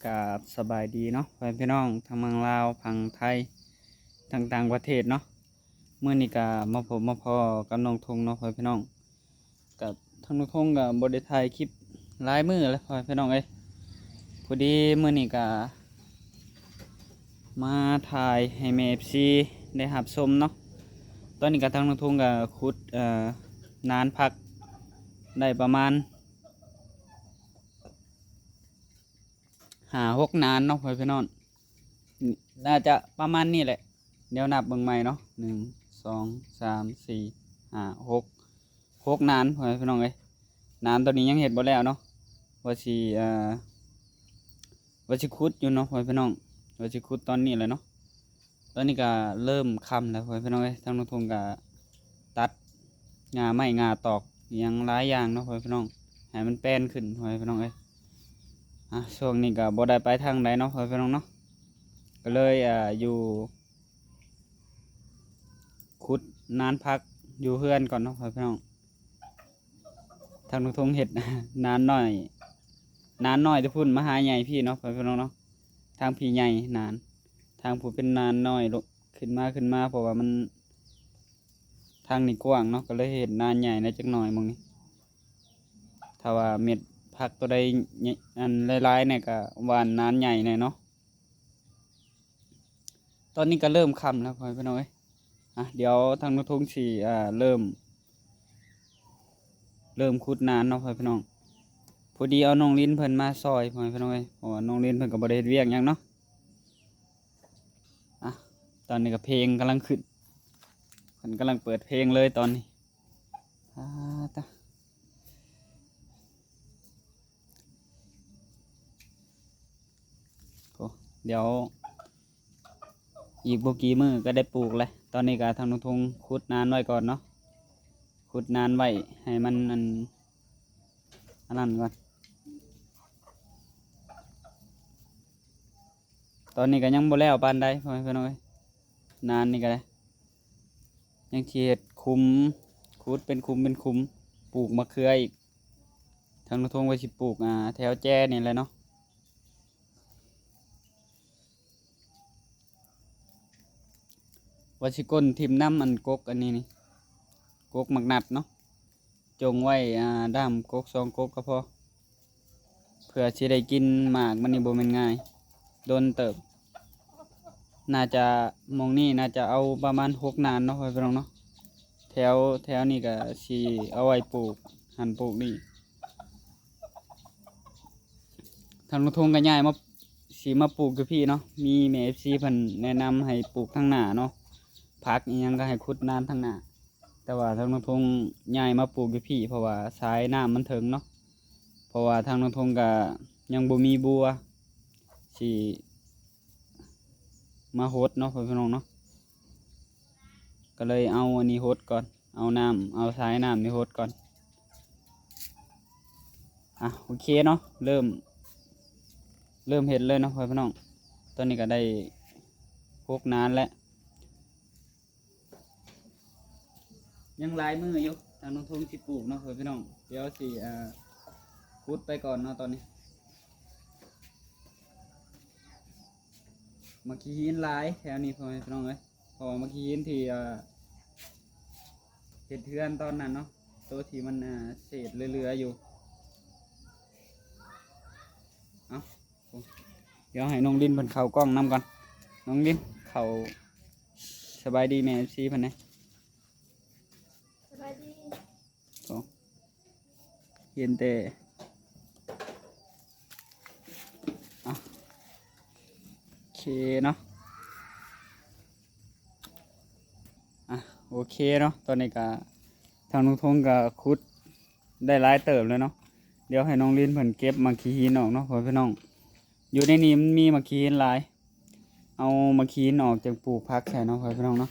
ກາບສະບາຍດີເນາະ ພໍ່ແມ່ພີ່ນ້ອງ ທັງເມືອງລາວ ຝັ່ງໄທ ທັງຕ່າງປະເທດເນາະ. ມື້ນີ້ກະມາພົບມາພໍ້ກັບນ້ອງທຸງເນາະ ພໍ່ແມ່ພີ່ນ້ອງ. ກະທາງນ້ອງທຸງກະບໍ່ໄດ້ຖ່າຍຄລິບຫຼາຍມື້ແລ້ວ ພໍ່ແມ່ພີ່ນ້ອງເອີຍ. ພໍດີມື້ນີ້ກະມາຖ່າຍໃຫ້ແມ່ເອັຟຊີໄດ້ຮັບຊົມເນາະ. ຕອນນີ້ກະທາງນ້ອງທຸງກະຂຸດ ເອີ ນານຜັກໄດ້ປະມານ ຫ້າຫົກນານເນາະ ພໍ່ແມ່ພີ່ນ້ອງ. ໜ້າຈະປະມານນີ້ແຫຼະ ດຽວນັບເບິ່ງໃໝ່ເນາະ ໜຶ່ງ ສອງ ສາມ ສີ່ ຫ້າ ຫົກ ຫົກນານ ພໍ່ແມ່ພີ່ນ້ອງເອີຍ. ນານໂຕນີ້ຍັງເຮັດບໍ່ແລ້ວເນາະ ວ່າຊິ ເອີ ວ່າຊິຂຸດຢູ່ເນາະ ພໍ່ແມ່ພີ່ນ້ອງ ວ່າຊິຂຸດຕອນນີ້ແຫຼະເນາະ. ຕອນນີ້ກະເລີ່ມຄ່ຳແລ້ວ ພໍ່ແມ່ພີ່ນ້ອງເອີຍ. ທາງນ້ອງທຸງກະຕັດງ່າໄມ້ງ່າຕອກຫຍັງຫຼາຍຢ່າງເນາະ ພໍ່ແມ່ພີ່ນ້ອງ ໃຫ້ມັນແປນຂຶ້ນ ພໍ່ແມ່ພີ່ນ້ອງເອີຍ. ອ່າ ຊ່ວງນີ້ກະບໍ່ໄດ້ໄປທາງໃດເນາະ ພໍ່ແມ່ພີ່ນ້ອງເນາະ ກະເລີຍ ອ່າ ຢູ່ ຂຸດນານຜັກຢູ່ເຮືອນກ່ອນເນາະ ພໍ່ແມ່ພີ່ນ້ອງ. ທາງນ້ອງທຸງເຮັດນານນ້ອຍ ນານນ້ອຍແຕ່ພຸ້ນມາຫາໃຫຍ່ພີ້ເນາະ ພໍ່ແມ່ພີ່ນ້ອງເນາະ. ທາງພີ້ໃຫຍ່ນານ ທາງຜູ້ເປັນນານນ້ອຍ ຂຶ້ນມາ ຂຶ້ນມາ ເພາະວ່າມັນ ທາງນີ້ກວ້າງເນາະ ກະເລີຍເຮັດນານໃຫຍ່ແດ່ຈັກໜ້ອຍໝ່ອງນີ້. ຖ້າວ່າເມັດຜັກໂຕໃດ ອັນ ຫຼາຍໆແດ່ກະຫວ່ານນານໃຫຍ່ແດ່ເນາະ. ຕອນນີ້ກະເລີ່ມຄ່ຳແລ້ວ ພໍ່ແມ່ພີ່ນ້ອງເອີຍ. ອ່ະ ດຽວທາງນ້ອງທຸງຊິ ອ່າ ເລີ່ມ ເລີ່ມຂຸດນານເນາະ ພໍ່ແມ່ພີ່ນ້ອງ. ພໍດີເອົານ້ອງລິນເພິ່ນມາຊ່ອຍ ພໍ່ແມ່ພີ່ນ້ອງເອີຍ ເພາະວ່ານ້ອງລິນເພິ່ນກະບໍ່ໄດ້ເຮັດວຽກຫຍັງເນາະ. ອ່ະ ຕອນນີ້ກະເພງກຳລັງຂຶ້ນ ເພິ່ນກຳລັງເປີດເພງເລີຍຕອນນີ້. ອາ ຕະ ໂອ້ ດຽວອີກບໍ່ກີ້ມື້ກະໄດ້ປູກແລ້ວ. ຕອນນີ້ກະທາງນ້ອງທຸງຂຸດນານໄວ້ກ່ອນເນາະ ຂຸດນານໄວ້ໃຫ້ມັນ ອັນ ອັນນັ້ນກ່ອນ. ຕອນນີ້ກະຍັງບໍ່ແລ້ວປານໃດ ພໍ່ແມ່ພີ່ນ້ອງເອີຍ. ນານນີ້ກະໄດ້ ຍັງຊິເຮັດຂຸມ ຂຸດເປັນຂຸມເປັນຂຸມ ປູກມະເຂືອອີກ. ທາງນ້ອງທຸງວ່າຊິປູກ ອ່າ ແຖວແຈນີ້ແຫຼະເນາະ ວ່າຊິກົ້ນຖິ້ມນຳອັນກົກອັນນີ້ນີ້ ກົກໝາກນັດເນາະ. ຈົ່ງໄວ້ ອ່າ ດ້າມກົກສອງກົກກະພໍ ເພື່ອຊິໄດ້ກິນໝາກມັນນີ້ບໍ່ແມ່ນງ່າຍ ດົນເຕີບ. ໜ້າຈະ ໝ່ອງນີ້ໜ້າຈະເອົາປະມານຫົກນານເນາະ ພໍ່ແມ່ພີ່ນ້ອງເນາະ. ແຖວ ແຖວນີ້ກະຊິເອົາໄວ້ປູກຫັ້ນປູກນີ້. ທາງນ້ອງທຸງກະຍ້າຍມາ ຊິມາປູກຢູ່ພີ້ເນາະ ມີແມ່ເອັຟຊີເພິ່ນແນະນຳໃຫ້ປູກທາງໜ້າເນາະ ຜັກອີ່ຫຍັງກະໃຫ້ຂຸດນານທາງໜ້າ. ແຕ່ວ່າທາງນ້ອງທຸງຍ້າຍມາປູກຢູ່ພີ້ ເພາະວ່າສາຍນ້ຳມັນເຖິງເນາະ. ເພາະວ່າທາງນ້ອງທຸງກະຍັງບໍ່ມີບົວຊິມາຫົດເນາະ ພໍ່ແມ່ພີ່ນ້ອງເນາະ ກະເລີຍເອົາອັນນີ້ຫົດກ່ອນ ເອົານ້ຳ ເອົາສາຍນ້ຳນີ້ຫົດກ່ອນ. ອ່ະ ໂອເຄເນາະ ເລີ່ມ ເລີ່ມເຮັດເລີຍເນາະ ພໍ່ແມ່ພີ່ນ້ອງ. ຕອນນີ້ກະໄດ້ຫົກນານແລ້ວ ຍັງຫຼາຍມື້ຢູ່ ທາງນ້ອງທຸງຊິປູກເນາະ ພໍ່ແມ່ພີ່ນ້ອງ. ດຽວຊິ ອ່າ ຂຸດໄປກ່ອນເນາະ ຕອນນີ້ ໝາກຂີ້ຫີນຫຼາຍແຖວນີ້ ພໍ່ແມ່ພີ່ນ້ອງເອີຍ. ເພາະວ່າໝາກຂີ້ຫີນທີ່ ເອີ ເຮັດເຮືອນຕອນນັ້ນເນາະ ໂຕທີ່ມັນ ເອີ ເສດເຫຼືອໆຢູ່. ເອົາ ດຽວໃຫ້ນ້ອງລິນເພິ່ນເຂົ້າກ້ອງນຳກ່ອນ. ນ້ອງລິນ ເຂົ້າ ສະບາຍດີແມ່ເອັຟຊີເພິ່ນແດ່. ສະບາຍດີ. ໂອ້ ເຫັນແຕ່ ອ່ະ ໂອເຄເນາະ ອ່ະ ໂອເຄເນາະ. ຕອນນີ້ກະທາງນ້ອງທົງກະຂຸດໄດ້ຫຼາຍເຕີບແລ້ວເນາະ. ດຽວໃຫ້ນ້ອງລິນເພິ່ນເກັບໝາກຂີ້ຫີນອອກເນາະ ພໍ່ແມ່ພີ່ນ້ອງ. ຢູ່ໃນນີ້ມັນມີໝາກຂີ້ຫີນຫຼາຍ ເອົາໝາກຂີ້ຫີນອອກ ຈຶ່ງປູກຜັກໃສ່ເນາະ ພໍ່ແມ່ພີ່ນ້ອງເນາະ.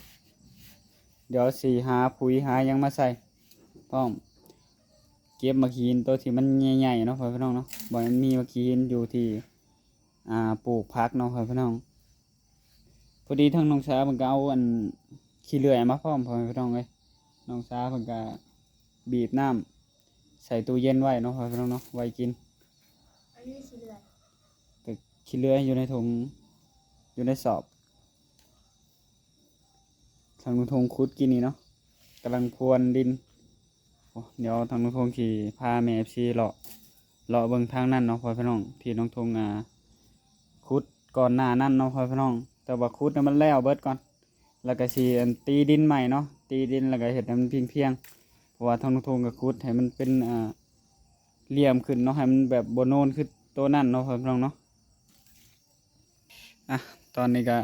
ດຽວຊິຫາປຸຍຫາຫຍັງມາໃສ່ພ້ອມ ເກັບໝາກຫີນໂຕທີ່ມັນໃຫຍ່ໆເນາະ ພໍ່ແມ່ພີ່ນ້ອງເນາະ. ບໍ່ແມ່ນມີໝາກຂີ້ຫີນຢູ່ທີ່ ອ່າ ປູກຜັກເນາະ ພໍ່ແມ່ພີ່ນ້ອງ. ພໍດີທາງນ້ອງສາວເພິ່ນກໍເອົາອັນຂີ້ເລື່ອຍມາພ້ອມ ພໍ່ແມ່ພີ່ນ້ອງເອີຍ. ນ້ອງສາວເພິ່ນກໍບີບນ້ຳໃສ່ຕູ້ເຢັນໄວ້ເນາະ ພໍ່ແມ່ພີ່ນ້ອງເນາະ ໄວ້ກິນ. ອັນນີ້ຂີ້ເລື່ອຍ ກໍ ຂີ້ເລື່ອຍຢູ່ໃນຖົງ ຢູ່ໃນສອບ. ທາງລຸງທົງຂຸດກີ້ນີ້ເນາະ ກຳລັງພວນດິນ. ໂອ້ ດຽວທາງລຸງທົງຊິພາແມ່ເອັຟຊີເລາະ ເລາະເບິ່ງທາງນັ້ນເນາະ ພໍ່ແມ່ພີ່ນ້ອງ ທີ່ລຸງທົງ ອ່າ ຂຸດກ່ອນໜ້ານັ້ນເນາະ ພໍ່ແມ່ພີ່ນ້ອງ. ແຕ່ວ່າຂຸດໃຫ້ມັນແລ້ວເບິດກ່ອນ ແລ້ວກໍຊິ ອັນ ຕີດິນໃໝ່ເນາະ ຕີດິນແລ້ວກໍເຮັດໃຫ້ມັນພຽງໆ ເພາະວ່າທາງລຸງທົງກໍຂຸດໃຫ້ມັນເປັນ ອ່າ ຫຼ່ຽມຂຶ້ນເນາະ ໃຫ້ມັນແບບບໍ່ໂນນຄືໂຕນັ້ນເນາະ ພໍ່ແມ່ພີ່ນ້ອງເນາະ. ອ່ະ ຕອນນີ້ກໍ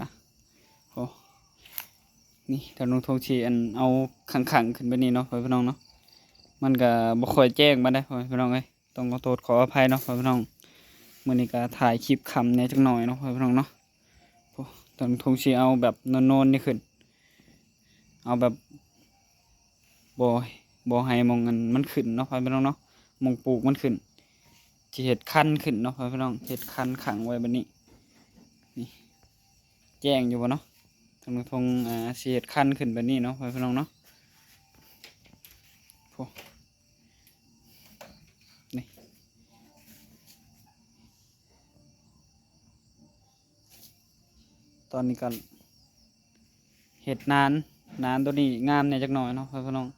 ໂອ້ ນີ້ ທາງລຸງທົງຊິ ອັນ ເອົາຂັງໆຂຶ້ນແບບນີ້ເນາະ ພໍ່ແມ່ພີ່ນ້ອງເນາະ. ມັນກໍບໍ່ຄ່ອຍແຈ້ງປານໃດ ພໍ່ແມ່ພີ່ນ້ອງເອີຍ ຕ້ອງຂໍໂທດຂໍອະໄພເນາະ ພໍ່ແມ່ພີ່ນ້ອງ. ມື້ນີ້ກໍຖ່າຍຄລິບຄ່ຳແດ່ຈັກໜ້ອຍເນາະ ພໍ່ແມ່ພີ່ນ້ອງເນາະ. ໂອ້ ທາງລຸງທົງຊິເອົາແບບໂນນໆນີ້ຂຶ້ນ ເອົາແບບ ບໍ່ ບໍ່ໃຫ້ໝ່ອງອັນມັນຂຶ້ນເນາະ ພໍ່ແມ່ພີ່ນ້ອງເນາະ ໝ່ອງປູກມັນຂຶ້ນ ຊິເຮັດຄັນຂຶ້ນເນາະ ພໍ່ແມ່ພີ່ນ້ອງ ເຮັດຄັນຂັງໄວ້ແບບນີ້. ນີ້ ແຈ້ງຢູ່ບໍ່ເນາະ ທາງລຸງທົງ ອ່າ ຊິເຮັດຄັນຂຶ້ນແບບນີ້ເນາະ ພໍ່ແມ່ພີ່ນ້ອງເນາະ. ໂອ້ ນີ້ ຕອນນີ້ກໍເຮັດນານ ນານໂຕນີ້ງາມແດ່ຈັກໜ້ອຍເນາະ ພໍ່ແມ່ພີ່ນ້ອງ.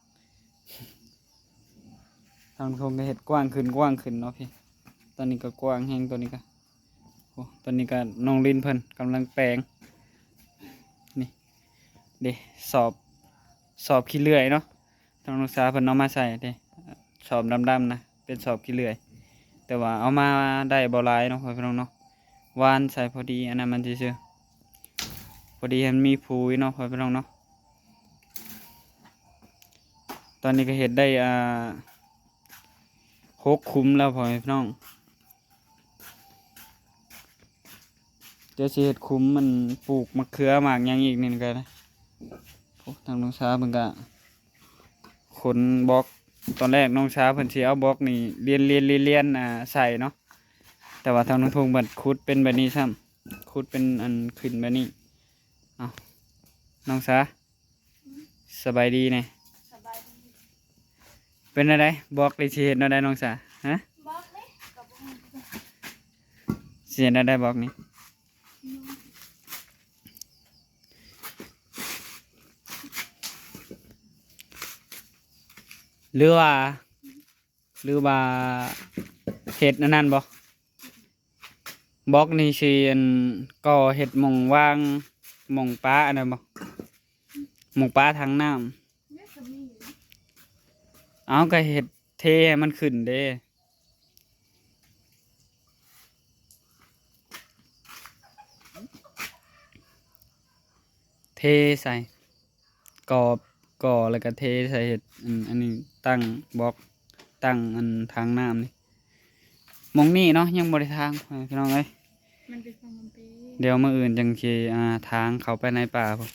ທາງທົ່ງກໍເຮັດກວ້າງຂຶ້ນ ກວ້າງຂຶ້ນເນາະພີ່. ຕອນນີ້ກໍກວ້າງແຮງ ຕອນນີ້ກໍ ໂອ້ ຕອນນີ້ກໍນ້ອງລິນເພິ່ນກຳລັງແປງ ນີ້ເດ້ ສອບ ສອບຂີ້ເລື່ອຍເນາະ. ທາງນ້ອງສາເພິ່ນເອົາມາໃສ່ເດ້ ສອບດຳໆນະ ເປັນສອບຂີ້ເລື່ອຍ ແຕ່ວ່າເອົາມາໄດ້ບໍ່ຫຼາຍເນາະ ພໍ່ແມ່ພີ່ນ້ອງເນາະ. ຫວ່ານໃສ່ພໍດີອັນນັ້ນມັນຊື່ໆ ພໍດີໃຫ້ມັນມີຝຸ່ນເນາະ ພໍ່ແມ່ພີ່ນ້ອງເນາະ. ຕອນນີ້ກໍເຮັດໄດ້ ອ່າ ຫົກຂຸມແລ້ວ ພໍ່ແມ່ພີ່ນ້ອງ. ດຽວຊິເຮັດຂຸມ ອັນ ປູກໝາກເຂືອໝາກຫຍັງອີກນີ້ກໍໄດ້. ໂອ້ ທາງນ້ອງສາເພິ່ນກໍຂົນບລັອກ ຕອນແລກນ້ອງສາເພິ່ນຊິເອົາບລັອກນີ້ລຽນໆໆ ອ່າ ໃສ່ເນາະ ແຕ່ວ່າທາງນ້ອງທົ່ງເພິ່ນຂຸດເປັນແບບນີ້ຊ້ຳ ຂຸດເປັນອັນຂຶ້ນແບບນີ້. ເອົ້າ ນ້ອງສາ ສະບາຍດີແດ່. ສະບາຍດີ. ເປັນແນວໃດ ບລັອກນີ້ຊິເຮັດແນວໃດນ້ອງສາ? ຮະ? ບລັອກນີ້ກໍບໍ່ຮູ້ ຊິເຮັດແນວໃດບລັອກນີ້? ອືມ ຫຼືວ່າ ຫຼືວ່າເຮັດອັນນັ້ນບໍ່? ບລັອກນີ້ຊິ ອັນ ກໍເຮັດໝ່ອງວາງ ໝ່ອງປະອັນນັ້ນບໍ່? ໝ່ອງປະຖັງນ້ຳ. ເອີ ກໍມີຢູ່. ເອົ້າ ກໍເຮັດເທໃຫ້ມັນຂຶ້ນເດ້. ເທໃສ່ ກໍ ກໍ ແລ້ວກໍເທໃສ່ເຮັດ ອັນ ອັນນີ້ຕັ້ງບລັອກ ຕັ້ງອັນທາງນ້ຳນີ້. ໝ່ອງນີ້ເນາະ ຍັງບໍ່ໄດ້ທາງ ພີ່ນ້ອງເອີຍ ມັນເປັນຝັ່ງມັນເປ. ດຽວມື້ອື່ນຈັ່ງຊິ ອ່າ ທາງເຂົ້າໄປໃນປ່າພຸ້ນ.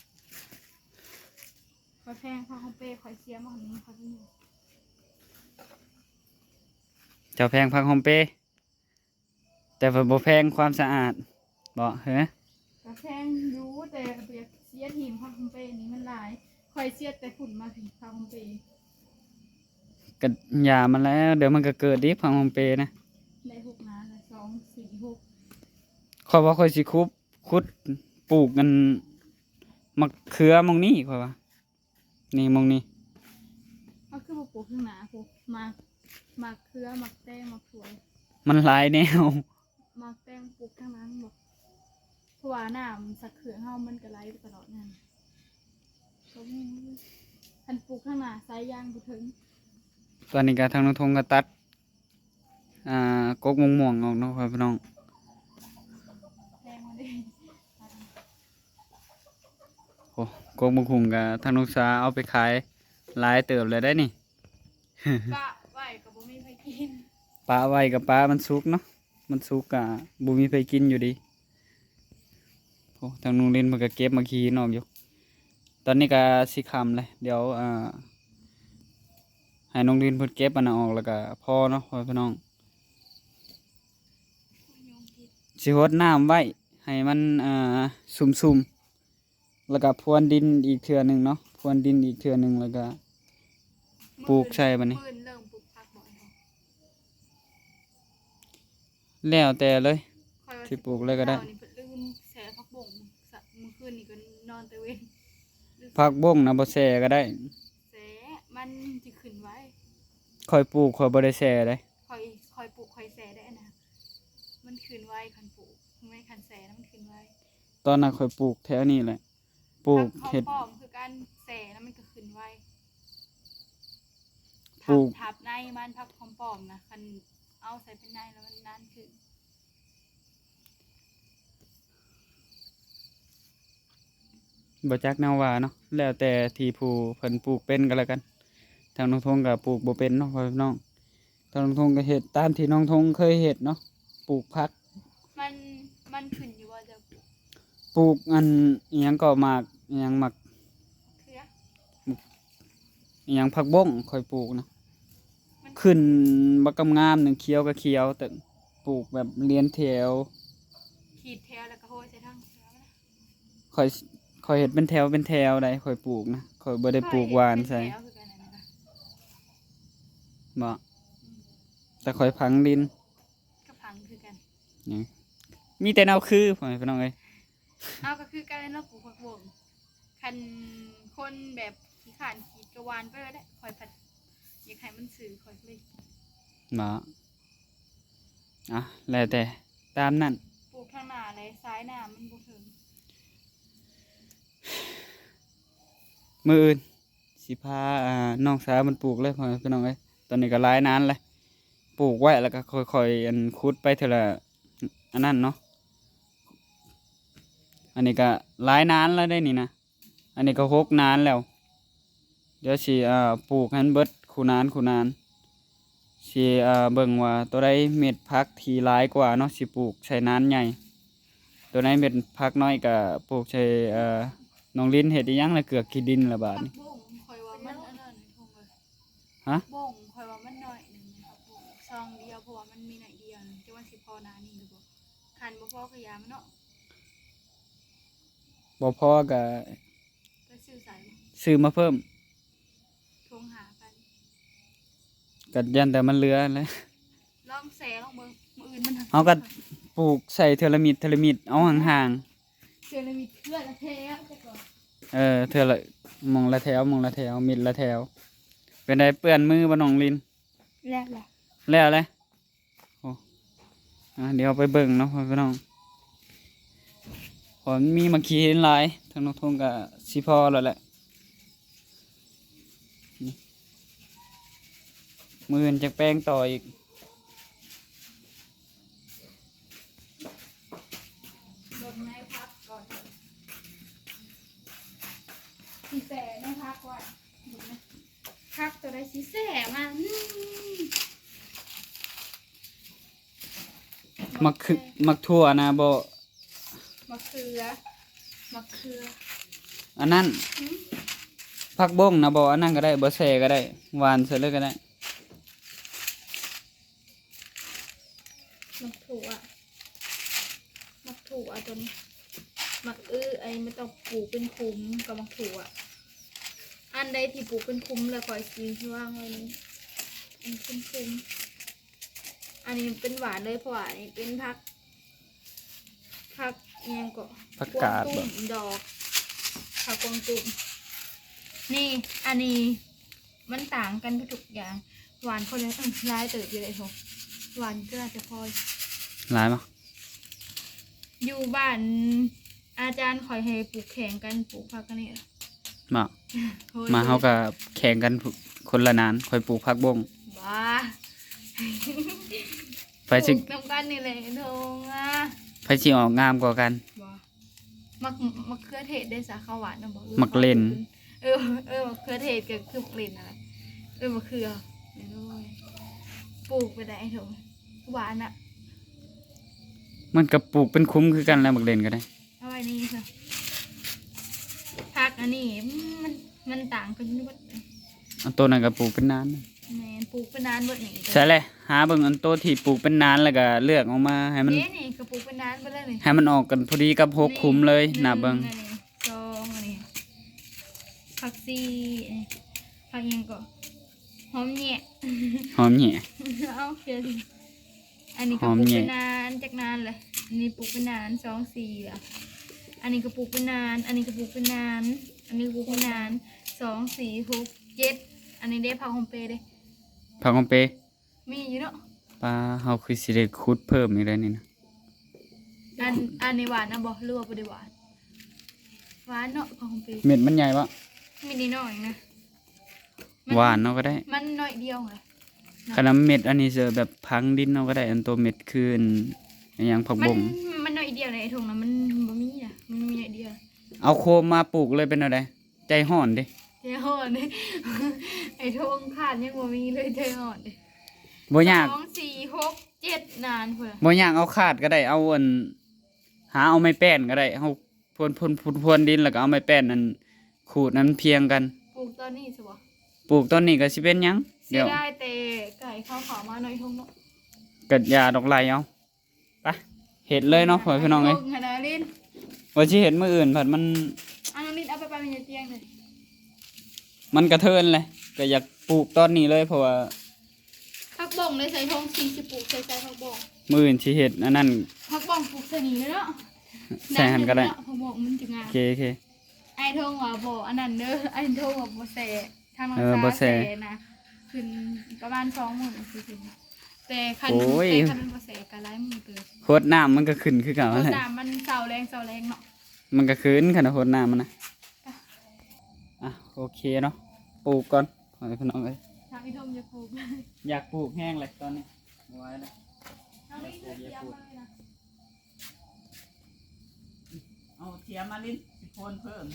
ຂ້ອຍແພງຜັກຫອມເປ ຂ້ອຍເສຍໝົດນີ້ ຂ້ອຍບໍ່ມີ. ເຈົ້າແພງຜັກຫອມເປ ແຕ່ວ່າບໍ່ແພງຄວາມສະອາດບໍ? ເຮີ ກໍແພງຢູ່ ແຕ່ກໍບໍ່ຢາກເສຍຖິ້ມ ຜັກຫອມເປນີ້ມັນຫຼາຍ. ຂ້ອຍເສຍແຕ່ພຸ້ນມາພີ້ ຜັກຫອມເປ. ກໍຢ່າມັນແລ້ວ ດຽວມັນກໍເກີດອີກ ຜັກຫອມເປນະ. ໄດ້ຫົກໜາລະ ສອງ ສີ່ ຫົກ. ຂ້ອຍວ່າຂ້ອຍຊິຂຸດ ຂຸດປູກອັນໝາກເຂືອໝ່ອງນີ້ ຂ້ອຍວ່າ. ນີ້ ໝ່ອງນີ້ ເຮົາຄືບໍ່ປູກຂ້າງໜ້າພຸ້ນ ໝາກ ໝາກເຂືອ ໝາກແຕງ ໝາກຖົ່ວ ມັນຫຼາຍແນວ. ໝາກແຕງປູກທາງຫຼັງບໍ? ເພາະວ່ານ້ຳສັກເຂືອງເຮົາມັນກໍໄຫຼໄປຕະຫຼອດນັ້ນ. ຄັນປູກທາງໜ້າສາຍຢາງບໍ່ເຖິງ. ຕອນນີ້ກໍທາງນ້ອງທົງກໍຕັດ ອ່າ ກົກມ່ວງໆອອກເນາະ ພໍ່ແມ່ພີ່ນ້ອງ. ໂອ້ ກົກໝາກຫຸ່ງກໍທາງນ້ອງສາເອົາໄປຂາຍຫຼາຍເຕີບແລ້ວໄດ໋ນີ້. ປະໄວ້ກໍບໍ່ມີໃຜກິນ. ປະໄວ້ກໍປະມັນສຸກເນາະ ມັນສຸກກໍບໍ່ມີໃຜກິນຢູ່ດີ. ໂອ້ ທາງນ້ອງລິນເພິ່ນກໍເກັບໝາກຫີນອອກຢູ່. ຕອນນີ້ກໍຊິຄ່ຳແລ້ວ ດຽວ ອ່າ ໃຫ້ນ້ອງລິນເພິ່ນເກັບອັນນັ້ນອອກ ແລ້ວກໍພໍເນາະ ພໍ່ແມ່ພີ່ນ້ອງ. ຊິຫົດນ້ຳໄວ້ໃຫ້ມັນ ອ່າ ຊຸ່ມໆ ແລ້ວກໍພວນດິນອີກເທື່ອໜຶ່ງເນາະ ພວນດິນອີກເທື່ອໜຶ່ງ ແລ້ວກໍປູກໃສ່ບາດນີ້. ມື້ອື່ນເລີ່ມປູກຜັກບໍ່? ແລ້ວແຕ່ເລີຍ. ຂ້ອຍ ຊິປູກເລີຍກໍໄດ້. ເຊົ້ານີ້ເພິ່ນລືມແຊ່ຜັກບົ້ງ ມື້ຄືນນີ້ກໍນອນແຕ່ເວັນ. ຜັກບົ້ງນະບໍ່ແຊ່ກໍໄດ້ ແຊ່ ມັນຊິຂຶ້ນໄວ. ຂ້ອຍປູກຂ້ອຍບໍ່ໄດ້ແຊ່ເດ້. ຂ້ອຍ ຂ້ອຍປູກຂ້ອຍແຊ່ໄດ້ນະ ມັນຂຶ້ນໄວ. ຄັນປູກ ແມ່ນ ຄັນແຊ່ນະມັນຂຶ້ນໄວ. ຕອນນັ້ນຂ້ອຍປູກແຖວນີ້ແຫຼະ ປູກເຫັດ ຜັກຫອມປ້ອມຄືກັນ ແຊ່ແລ້ວມັນກໍຂຶ້ນໄວ. ປູກ ທັບໃນມັນ ຜັກຫອມປ້ອມນະ ຄັນເອົາໃສ່ເປັນໃນແລ້ວມັນນານຂຶ້ນ. ບໍ່ຈັກແນວວ່າເນາະ ແລ້ວແຕ່ທີ່ຜູ້ເພິ່ນປູກເປັນກໍແລ້ວກັນ. ທາງນ້ອງທົງກໍປູກບໍ່ເປັນເນາະ ພໍ່ແມ່ພີ່ນ້ອງ. ທາງນ້ອງທົງກໍເຮັດຕາມທີ່ນ້ອງທົງເຄີຍເຮັດເນາະ ປູກຜັກ. ມັນ ມັນຂຶ້ນຢູ່ບໍ່ ເຈົ້າ? ປູກອັນ ອີຫຍັງກໍ ໝາກອີຫຍັງ ໝາກ ເຄືອ ອີຫຍັງ ຜັກບົ້ງຂ້ອຍປູກນະ ມັນຂຶ້ນບັກງາມໆ ໜຶ່ງ ຂຽວກໍຂຽວ ແຕ່ປູກແບບລຽນແຖວ ຂີດແຖວ ແລ້ວກໍໂຮຍໃສ່ທາງເທິງນະ. ຂ້ອຍ ຂ້ອຍເຮັດເປັນແຖວເປັນແຖວໃດ ຂ້ອຍປູກນະ ຂ້ອຍບໍ່ໄດ້ປູກຫວ່ານໃສ່. ຂ້ອຍເຮັດເປັນແຖວຄືກັນ ອັນນັ້ນນະ ບໍ່ ອືມ ແຕ່ຂ້ອຍຝັງດິນ ກໍຝັງຄືກັນ ນີ້ ມີແຕ່ແນວຄື ພໍ່ແມ່ພີ່ນ້ອງເອີຍ. ເຮົາກໍຄືກັນແຫຼະເນາະ ປູກຜັກບົ້ງ ຄັນຄົນແບບຂີ້ຄ້ານຂີດກໍຫວ່ານໄປໂລດແຫຼະ. ຂ້ອຍພັດຢາກໃຫ້ມັນຊື່ ຂ້ອຍເລີຍ ບໍ່ ອ່ະ ແລ້ວແຕ່ ຕາມນັ້ນ. ປູກທາງໜ້າແຫຼະ ສາຍນ້ຳມັນບໍ່ເຖິງ. ມື້ອື່ນຊິພາ ອ່າ ນ້ອງສາວມັນປູກເລີຍ ພໍ່ແມ່ພີ່ນ້ອງເອີຍ. ຕອນນີ້ກໍຫຼາຍນານແລ້ວ ປູກໄວ້ ແລ້ວກໍຄ່ອຍໆ ອັນ ຂຸດໄປເທື່ອລະ ອັນນັ້ນເນາະ. ອັນນີ້ກໍຫຼາຍນານແລ້ວເດ້ນີ້ນະ ອັນນີ້ກໍຫົກນານແລ້ວ. ດຽວຊິ ເອີ ປູກໃຫ້ມັນເບິດຄູ່ນານ ຄູ່ນານ ຊິ ເອີ ເບິ່ງວ່າໂຕໃດເມັດຜັກທີ່ຫຼາຍກວ່າເນາະ ຊິປູກໃສ່ນານໃຫຍ່. ໂຕໃດເມັດຜັກນ້ອຍກໍປູກໃສ່ ເອີ ນ້ອງລິນເຮັດອີ່ຫຍັງລະ ເກືອກຂີ້ດິນລະບາດນີ້. ຜັກບົ້ງຂ້ອຍວ່າມັນອັນນັ້ນ ຫະ? ບົ້ງຂ້ອຍວ່າມັນໜ້ອຍໜຶ່ງ ຜັກບົ້ງຊອງດຽວ ເພາະວ່າມັນມີໜ້ອຍດຽວ ຈັກວ່າຊິພໍໜ້ານີ້ຫຼືບໍ່. ຄັນບໍ່ພໍກໍຢ່າມັນເນາະ ບໍ່ພໍກໍ ໄປຊື້ໃສ ຊື້ມາເພີ່ມ ຖົງຫ້າພັນ ກໍຢ້ານແຕ່ມັນເຫຼືອແຫຼະ. ລອງແຊ່ລອງເບິ່ງ ມື້ອື່ນມັນ ເຮົາກໍປູກໃສ່ເທື່ອລະມິດ ເທື່ອລະມິດ ເອົາຫ່າງໆ ເທື່ອລະມິດ ເທື່ອລະແຖວ ເອີ ເທື່ອລະ ໝ່ອງລະແຖວ ໝ່ອງລະແຖວ ມິດລະແຖວ. ເປັນໃດ ເປື້ອນມືບໍ່ ນ້ອງລິນ? ແລ້ວແຫຼະ ແລ້ວແຫຼະ. ໂອ້ ອ່າ ດຽວໄປເບິ່ງເນາະ ພໍ່ແມ່ພີ່ນ້ອງ ເພາະມັນມີໝາກຂີ້ຫີນຫຼາຍ ທາງນ້ອງທົງກໍຊິພໍແລ້ວແຫຼະ. ນີ້ ມື້ອື່ນຈັກແປງຕໍ່ອີກ. ເບິ່ງໃນຜັກກ່ອນ ຊິແຊ່ໃນຜັກໄວ້ ເບິ່ງນະ ຜັກໂຕໃດຊິແຊ່ມັນ. ໝາກ ໝາກຖົ່ວນະບໍ່? ໝາກເຂືອ ໝາກເຂືອ ອັນນັ້ນ ຫືມ ຜັກບົ້ງນະບໍ່? ອັນນັ້ນກໍໄດ້ ບໍ່ແຊ່ກໍໄດ້ ຫວ່ານໃສ່ເລີຍກໍໄດ້. ໝາກຖົ່ວ ໝາກຖົ່ວຕົວນີ້ ໝາກອຶ ໄອ້ມັນຕ້ອງປູກເປັນຂຸມກັບໝາກຖົ່ວ. ອັນໃດທີ່ປູກເປັນຂຸມແລ້ວຂ້ອຍຊິວາງໄວ້ນີ້ ເປັນຂຸມໆ. ອັນນີ້ເປັນຫວ່ານເລີຍ ເພາະວ່າອັນນີ້ເປັນຜັກ ຜັກອີ່ຫຍັງເກາະ ຜັກກາດ ກວາງຕຸ້ງ ບໍ່? ດອກ ຜັກກວາງຕຸ້ງ. ນີ້ ອັນນີ້ມັນຕ່າງກັນເບິດທຸກຢ່າງ. ຫວ່ານຄົນລະ ເອີ ຫຼາຍເຕີບຢູ່ເດ້ໂຫ ຫວ່ານກໍໜ້າຈະພໍ. ຫຼາຍບໍ່? ຢູ່ບ້ານອາຈານຂ້ອຍໃຫ້ປູກແຂ່ງກັນ ປູກຜັກອັນນີ້ ເນາະ ໂອ້ຍ ມາເຮົາກໍແຂ່ງກັນ ຄົນລະນານ ຂ້ອຍປູກຜັກບົ້ງ. ບ້າ ໃຜຊິ ປູກນຳກັນນີ້ແຫຼະ ໂດງອະ ໃຜຊິອອກງາມກວ່າກັນ? ບໍ່ ໝາກ ໝາກເຂືອເທດເດ້ ສາຂາຫວານນຳບໍ່? ໝາກເລັ່ນ ເອີ ໝາກເຂືອເທດກໍຄືໝາກເລັ່ນນັ້ນແຫຼະ ເອີ ໝາກເຂືອ. ໂອ້ຍ ປູກໄປໄດ້ໂດງ ຫວານນະ. ມັນກໍປູກເປັນຂຸມຄືກັນແຫຼະ ໝາກເລັ່ນກໍໄດ້. ເອົາໄວ້ນີ້ຊະ ຜັກອັນນີ້ ອືມ ມັນ ມັນຕ່າງກັນຢູ່ເບິດ. ອັນໂຕນັ້ນກໍປູກເປັນນານ. ແມ່ນ ປູກເປັນນານເບິດນີ້. ໃຊ່ແຫຼະ ຫາເບິ່ງອັນໂຕທີ່ປູກເປັນນານ ແລ້ວກໍເລືອກອອກມາໃຫ້ມັນ ເດ້ ນີ້ກໍປູກເປັນນານເບິດເລີຍນີ້ ໃຫ້ມັນອອກກັນພໍດີກັບຫົກຂຸມເລີຍ. ນີ້ ນັບເບິ່ງ ອັນນີ້ ສອງ ອັນນີ້ ຜັກຊີ ອັນນີ້ ຜັກຫຍັງເກາະ ຫອມແຫຍະ ຫອມແຫຍະ ເອົາ ອັນນີ້ກໍປູກເປັນນານ ຈັກນານແຫຼະ ອັນນີ້ປູກເປັນນານ ສອງ ສີ່ ລະ ອັນນີ້ກໍປູກເປັນນານ ອັນນີ້ກໍປູກເປັນນານ ອັນນີ້ກໍປູກເປັນນານ ສອງ ສີ່ ຫົກ ເຈັດ ອັນນີ້ເດ້ ຜັກຫອມເປເດ້ ຜັກຫອມເປ ມີຢູ່ເນາະ ປາ ເຮົາຄືຊິໄດ້ຂຸດເພີ່ມອີກແລ້ວນີ້ນະ ອັນ ອັນນີ້ຫວານນຳບໍ່ ຫຼືວ່າບໍ່ໄດ້ຫວານ? ຫວານເນາະ ຜັກຫອມເປ ເມັດມັນໃຫຍ່ບໍ່? ເມັດນ້ອຍໆນະ ມັນ ຫວານເນາະ ກໍໄດ້ ມັນໜ້ອຍດຽວນະ ຄັນວ່າເມັດອັນນີ້ເສີ ແບບຝັງດິນເນາະ ກໍໄດ້ ອັນໂຕເມັດຄືອັນ ອີຫຍັງ ຜັກບົງ ມັນ ມັນໜ້ອຍດຽວໃນຖົງນະ ມັນບໍ່ມີນະ ມັນມີໜ້ອຍດຽວ ເອົາໂຄມມາປູກເລີຍ ເປັນແນວໃດ? ໃຈຮ້ອນເດ້ ໃຈຮ້ອນເດ້ ໄອ້ໂທງຂາດຍັງບໍ່ມີເລີຍ ໃຈຮ້ອນເດ້ ບໍ່ຍາກ ສອງ ສີ່ ຫົກ ເຈັດ ນານພຸ້ນ ບໍ່ຍາກ ເອົາຂາດກໍໄດ້ ເອົາອັນ ຫາເອົາໄມ້ແປ້ນກໍໄດ້ ເຮົາ ພວນ ພວນ ພວນ ພວນດິນ ແລ້ວກໍເອົາໄມ້ແປ້ນນັ້ນຂູດໃຫ້ມັນພຽງກັນ ປູກຕອນນີ້ຊະບໍ່? ປູກຕອນນີ້ກໍຊິເປັນຫຍັງ ເສຍດາຍແຕ່ໄກ່ເຂົາເຂົ້າມາໜ້ອຍທົ່ງເນາະ ກໍຢ່າດອກ ໄລ່ເອົາ ໄປ ເຮັດເລີຍເນາະ ພໍ່ແມ່ພີ່ນ້ອງເອີຍ ຂະໜາດຫຼິ້ນ ວ່າຊິເຮັດມື້ອື່ນ ພັດມັນ ອັນນັ້ນຫຼິ້ນເອົາໄປປະມານຢູ່ຕຽງເລີຍ ມັນກະເທີນແຫຼະ ກໍຢາກປູກຕອນນີ້ເລີຍ ເພາະວ່າ ຜັກບົ້ງໄດ້ໃສ່ຖົງ ຊິ ຊິປູກໃສ່ ໃສ່ຜັກບົ້ງ ມື້ອື່ນຊິເຮັດອັນນັ້ນ ຜັກບົ້ງປູກໃສ່ນີ້ເລີຍເນາະ ໃສ່ຫັ້ນກໍໄດ້ ຜັກບົ້ງມັນຈະງາມ ໂອເຄ ໂອເຄ ອ້າຍທົງວ່າບໍ່ອັນນັ້ນເດີ ອ້າຍທົງວ່າບໍ່ແຊະ ທາງ ເອີ ບໍ່ແຊະ ແຊະນະ ຂຶ້ນປະມານສອງມື້ຊິຂຶ້ນ ແຕ່ຄັນ ໂອ້ຍ ແຕ່ຄັນມັນບໍ່ແຊະກໍຫຼາຍມື້ເຕີບ ຫົດນ້ຳມັນກໍຂຶ້ນຄືເກົ່າຫັ້ນແຫຼະ ຫົດນ້ຳມັນເຊົ້າແລງ ເຊົ້າແລງເນາະ ມັນກໍຂຶ້ນ ຄັນຫົດນ້ຳມັນນະ ອ່ະ ໂອເຄເນາະ ປູກກ່ອນ ພໍ່ແມ່ພີ່ນ້ອງເອີຍ ທາງອີ່ທົງຢ່າປູກ ຢາກປູກແຮງແຫຼະຕອນນີ້ ບໍ່ໄຫວແລ້ວ ທາງນີ້ຄືຕຽມມາເລີຍນະ ເອົາທຽມມາຫຼິ້ນ ຊິໂພນເພີ່ມ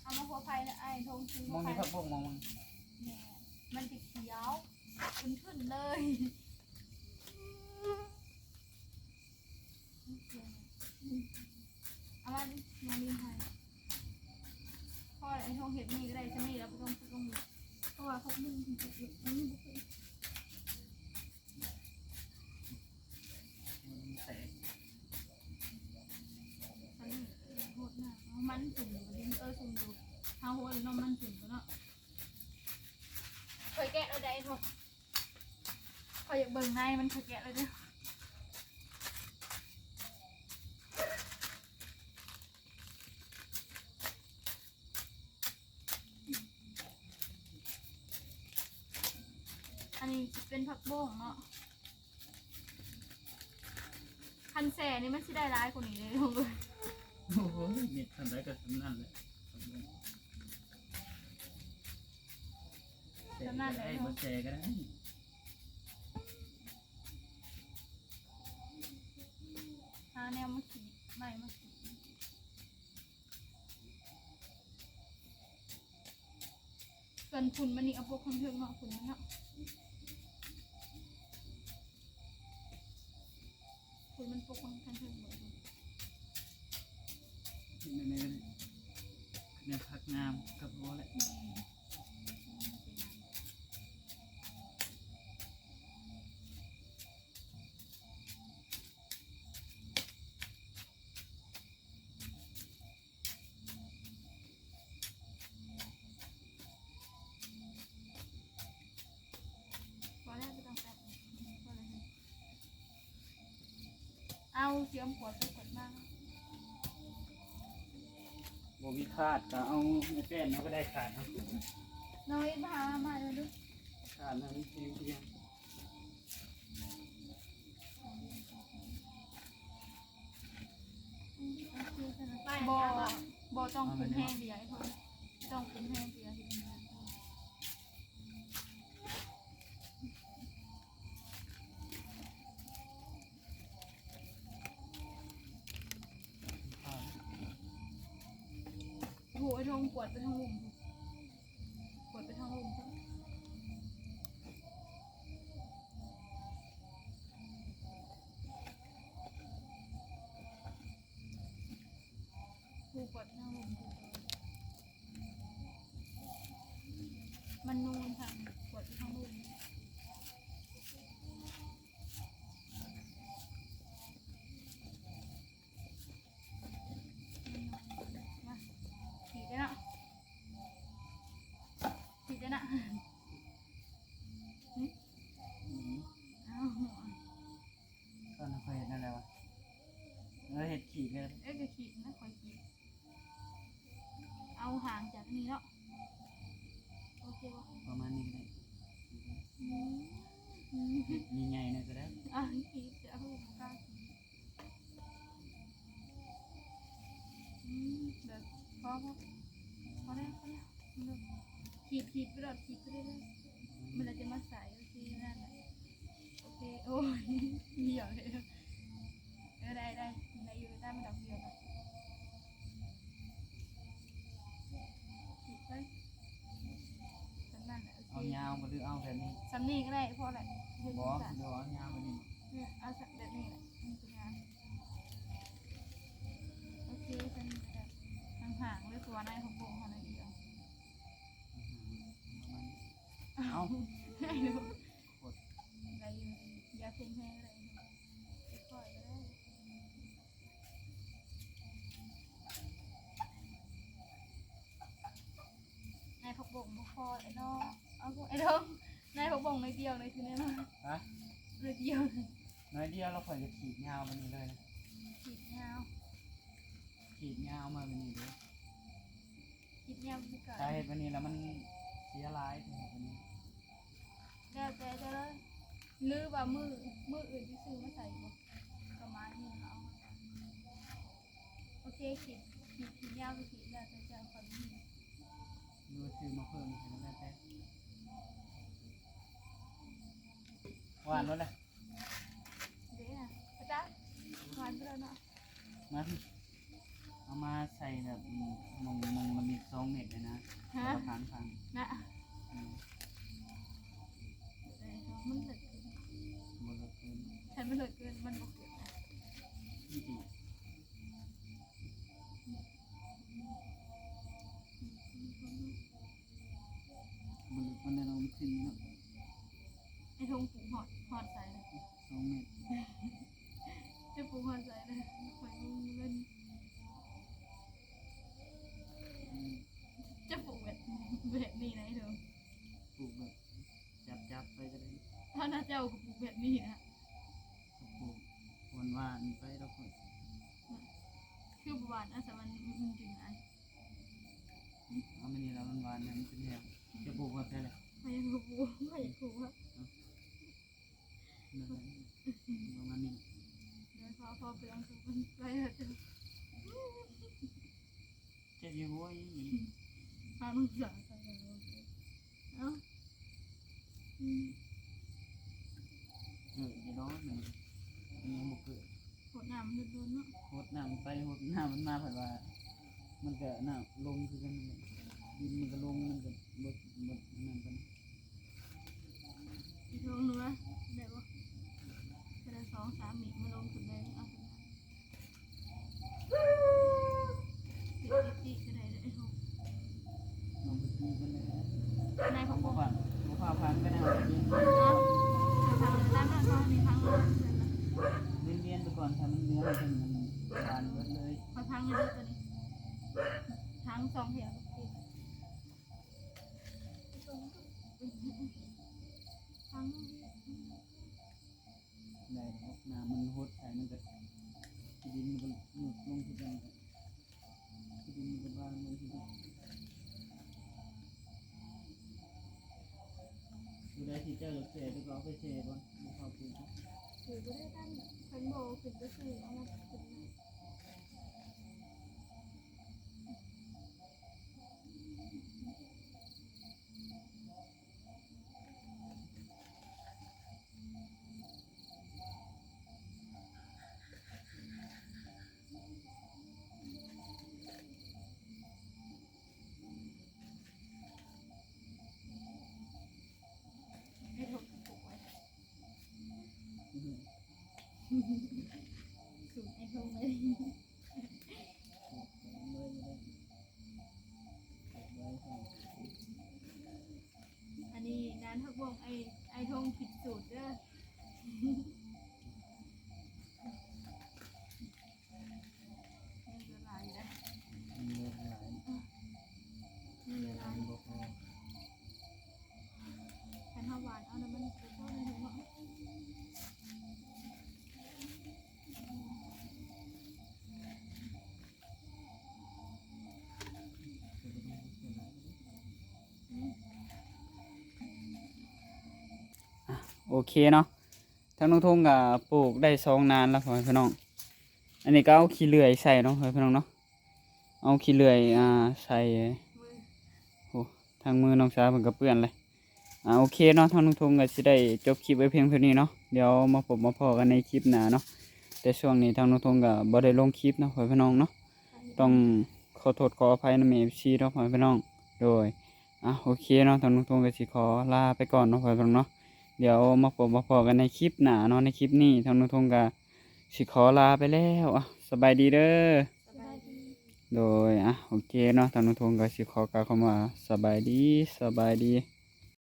ເອົາມາຫົວໄຜ່ເດີ ອ້າຍທົງ ຊື້ຫົວໄຜ່ ບໍ່ມີຜັກບົ້ງບໍ່? ແມ່ນ ມັນຈະຂຽວຂຶ້ນໆເລີຍ ເອົາມາ ມາຫຼິ້ນໄຮ່ ພໍແລ້ວ ໄອ້ທົງເຮັດນີ້ກໍໄດ້ ຊຳນີ້ລະ ບໍ່ຕ້ອງ ບໍ່ຕ້ອງ ເພາະວ່າຜັກບຸ້ງມັນບໍ່ເຄີຍ ມັນບໍ່ເຄີຍ ມັນແຕກ ອັນນີ້ໂຫດນະ ເອົາມັນຈຸ່ມຢູ່ ເອີ ຈຸ່ມຢູ່ ເຮົາໂຫດເອົານ້ຳມັນຈຸ່ມກ່ອນເນາະ ຂ້ອຍແກະແລ້ວໃດ໋ ຂ້ອຍຢາກເບິ່ງໃນມັນ ຂ້ອຍແກະແລ້ວເດີ. ອັນນີ້ຊິເປັນຜັກບົ້ງເນາະ ຄັນແຊ່ນີ້ມັນຊິໄດ້ຫຼາຍກວ່ານີ້ເດ້ ໂອ້ຍ ເມັດສ່ຳໃດກໍສ່ຳນັ້ນແຫຼະ ສ່ຳນັ້ນແຫຼະ ບໍ່ແຊ່ກໍໄດ້ ຫາແນວມາຂີດ ໄມ້ມາຂີດ. ສ່ວນຝຸ່ນມັນນີ້ເອົາປົກຂ້າງເທິງເນາະ ຝຸ່ນມັນເນາະ ຝຸ່ນມັນປົກຂ້າງເທິງໝົດ ເຮັດແນວໃດກໍໄດ້ ແນວພັກງາມກໍພໍແຫຼະ. ພໍແລ້ວ ບໍ່ຕ້ອງແປັດ ພໍແລ້ວ ເອົາ ຊິເອົາຂວດໄປຂວດມາ ບໍ່ມີຂາດກໍເອົາໄມ້ແປ້ນເຮົາກໍໄດ້ຂາດເນາະ ນ້ອຍພາມາເດີ ຂາດນັ້ນເພງພຽງ. ບໍ່ ບໍ່ຕ້ອງຄຸມແຮງເດຍ ບໍ່ຕ້ອງຄຸມແຮງເດຍ ໂອ້ໂຫ ໄອ້ທົງກວດໄປທາງລຸ່ມ ກວດໄປທາງລຸ່ມ ມັນນູນທາງ ກວດໄປທາງລຸ່ມ. ຂີດແລ້ວເນາະ ຂີດແລ້ວນະ ຫຶ ອ້າວ. ຂີດໄປໂລດ ຂີດໄປເລື້ອຍໆ ມັນລະຈະມາໃສ່. ໂອເຄ ນັ້ນແຫຼະ ໂອເຄ. ໂອ້ຍ ດຽວເລີຍ. ເອີ ໄດ້ ໄດ້ ໄດ້ຢູ່ ໄດ້ມາດອກດຽວລະ. ຂີດໄປ ສ່ຳນັ້ນແຫຼະ. ໂອເຄ ເອົາຍາວບໍ່ ຫຼືເອົາແບບນີ້? ສ່ຳນີ້ກໍໄດ້ ພໍແຫຼະ. ບໍ່ ດຽວເອົາຍາວກວ່ານີ້. ເອີ ເອົາແບບນີ້ແຫຼະ ມັນຊິງາມ. ໂອເຄ ສ່ຳນີ້ກໍໄດ້ ຫ່າງໆເລີຍ ເພາະວ່າໃນຂອງໂປ່ງເຮົາໜ້ອຍດຽວ. ເອົາ ໄດ້ຢູ່ ໄດ້ຢູ່ ຢ່າເຄັ່ງແຮງກໍໄດ້ ຄ່ອຍໆກໍໄດ້. ໃນຜັກບົ້ງບໍ່ພໍ ອ້າຍນ້ອງ ເອົາ ອ້າຍນ້ອງ ໃນຜັກບົ້ງໜ້ອຍດຽວ ໜ້ອຍດຽວ ຮະ? ໜ້ອຍດຽວ ໜ້ອຍດຽວ ແລ້ວຂ້ອຍກໍຂີດຍາວປານນີ້ເລີຍນະ. ຂີດຍາວ ຂີດຍາວມາແບບນີ້ເດ້. ຄິດແນວຄືກັນ ຖ້າເຮັດແບບນີ້ແລ້ວມັນເສຍຫຼາຍ ຖ້າເຮັດແບບນີ້. ແລ້ວແຕ່ເດີ ຫຼືວ່າມື້ ມື້ອື່ນຊິຊື້ມາໃສ່ບໍ່? ປະມານນີ້ເຮົາເອົາມາໃສ່. ໂອເຄ ຄິດ ຄິດ ຄິດຍາວ ຄິດແລ້ວແຕ່ເຈົ້າ ຂ້ອຍບໍ່ມີ ຫຼືວ່າຊື້ມາເພີ່ມໃຫ້ ແລ້ວແຕ່. ຫວານແລ້ວແຫຼະ. ເດ້ນະ ອາຈານ ຫວານໄປແລ້ວເນາະ. ມາ ເອົາມາໃສ່ແບບ ໝ່ອງ ໝ່ອງລະເມັດສອງເມັດເລີຍນະ. ຮະ? ແລ້ວກໍພັນ ພັນ ນະ. ອືມ ມັນເລິກເກີນ ບໍ່ເລິກເກີນ ຄັນມັນເລິກເກີນ ມັນບໍ່ເກີດນະ. ມັນ ມັນໄດ້ລອງຂຶ້ນເນາະ. ໄອ້ທົງປູກຮອດ ຮອດໃສນະ? ສອງເມັດ. ຈະປູກຮອດໃສນະ? ຂ້ອຍງົງເລີຍ. ອືມ ຈະປູກແບບ ແບບນີ້ນະ ໄອ້ທົງ? ປູກແບບຈັບໆໄປກໍໄດ້. ເອົານະ ເຈົ້າກໍປູກແບບນີ້ນະ. ປູກຫວານໆໄປດອກຂ້ອຍ. ຄືບໍ່ຫວານ ອາສະມັນ ມັນຈຶ່ງອາຍ. ເອົາມານີ້ລະ ມັນຫວານນະ ມັນເປັນແນວ ຈະປູກແບບໃດລະ? ຂ້ອຍຢາກຮູ້ ຂ້ອຍຢາກຮູ້ວ່າ ປະມານນີ້. ເດີ ພໍ ພໍ ໄປລອງດູ ໄປເດີ. ເຈັບຢູ່ຫົວອີ່ຫຍັງນີ້ ພານມັນສາ ເອົ້າ ອືມ ເກີດຢູ່ດອກ ມັນຍັງບໍ່ເກີດ. ຫົດນ້ຳມັນດົນໆເນາະ ຫົດນ້ຳໄປຫົດນ້ຳມັນມາ ເພິ່ນວ່າມັນກະນ້ຳລົງຄືກັນນັ້ນແຫຼະ ດິນມັນກະລົງ ມັນກະບໍ່ ບໍ່ນັ້ນປານໃດ. ອີກເທື່ອໜຶ່ງນະ ໄດ້ບໍ່? ກະໄດ້ສອງສາມເມັດ ມາລົງຂຶ້ນໄດ້ ເອົາຂຶ້ນມາ. ຕິດຕິດຕິດກະໄດ້ເດີ ເອົາໄປຕີກັນເລີຍ. ໄດ້ ບໍ່ພາ ບໍ່ພາພັນກະໄດ້ ເອົາໄປຕີ. ເອົາ ພັນ ພັນ ພັນ ພັນ ວຽນໆໄປກ່ອນ ຖ້າມັນເຫຼືອ ມັນຈະພັນເບິດເລີຍ. ຂ້ອຍພັນເລີຍໂຕນີ້ ທັງສອງແຖວ ທັງ ໄດ້ດອກ ນ້ຳມັນຫົດໃສ່ ມັນກະ ຂີ້ດິນມັນກະຍຸບລົງຄືກັນ ຂີ້ດິນມັນກະບາງລົງຄືກັນ. ໂຕໃດທີ່ເຈົ້າຢາກແຊ່ ເຈົ້າກະເອົາໄປແຊ່ກ່ອນ ບໍ່ເຂົ້າປູກ. ປູກບໍ່ໄດ້ ຄັນບໍ່ຂຶ້ນໄປຊື້ ເອົາມາຂຶ້ນມາ. ສູດໄອ້ທົງເລີຍ. ອັນນີ້ງານຜັກບົ້ງ ໄອ້ ໄອ້ທົງຄິດສູດເດີ. ຍັງເຫຼືອຫຼາຍຢູ່ເດ້ ຍັງເຫຼືອຫຼາຍ ຍັງເຫຼືອຫຼາຍ ບໍ່ພໍ. ຄັນເຮົາຫວານເອົານະ ມັນບໍ່ພໍນະ ເນາະ. ໂອເຄເນາະ ທາງນ້ອງທົງກະປູກໄດ້ສອງນານແລ້ວ ພໍ່ແມ່ພີ່ນ້ອງ. ອັນນີ້ກະເອົາຂີ້ເລື່ອຍໃສ່ເນາະ ພໍ່ແມ່ພີ່ນ້ອງເນາະ ເອົາຂີ້ເລື່ອຍ ອ່າ ໃສ່. ໂອ້ ທາງມືນ້ອງສາວເພິ່ນກໍເປື້ອນແຫຼະ. ອ່າ ໂອເຄເນາະ ທາງນ້ອງທົງກໍຊິໄດ້ຈົບຄລິບໄວ້ພຽງເທົ່ານີ້ເນາະ. ດຽວມາພົບມາພໍ້ກັນໃນຄລິບໜ້າເນາະ. ແຕ່ຊ່ວງນີ້ທາງນ້ອງທົງກໍບໍ່ໄດ້ລົງຄລິບເນາະ ພໍ່ແມ່ພີ່ນ້ອງເນາະ. ຕ້ອງຂໍໂທດຂໍອະໄພນຳເອັຟຊີເນາະ ພໍ່ແມ່ພີ່ນ້ອງ. ໂດຍ ອ່າ ໂອເຄເນາະ ທາງນ້ອງທົງກໍຊິຂໍລາໄປກ່ອນເນາະ ພໍ່ແມ່ພີ່ນ້ອງເນາະ. ດຽວມາພົບມາພໍ້ກັນໃນຄລິບໜ້າເນາະ. ໃນຄລິບນີ້ທາງນ້ອງທົງກໍຊິຂໍລາໄປແລ້ວ. ອ່າ ສະບາຍດີເດີ. ສະບາຍດີ. ໂດຍ ອ່າ ໂອເຄເນາະ ທາງນ້ອງທົງກໍຊິຂໍກ່າວຄຳວ່າສະບາຍດີ ສະບາຍດີ.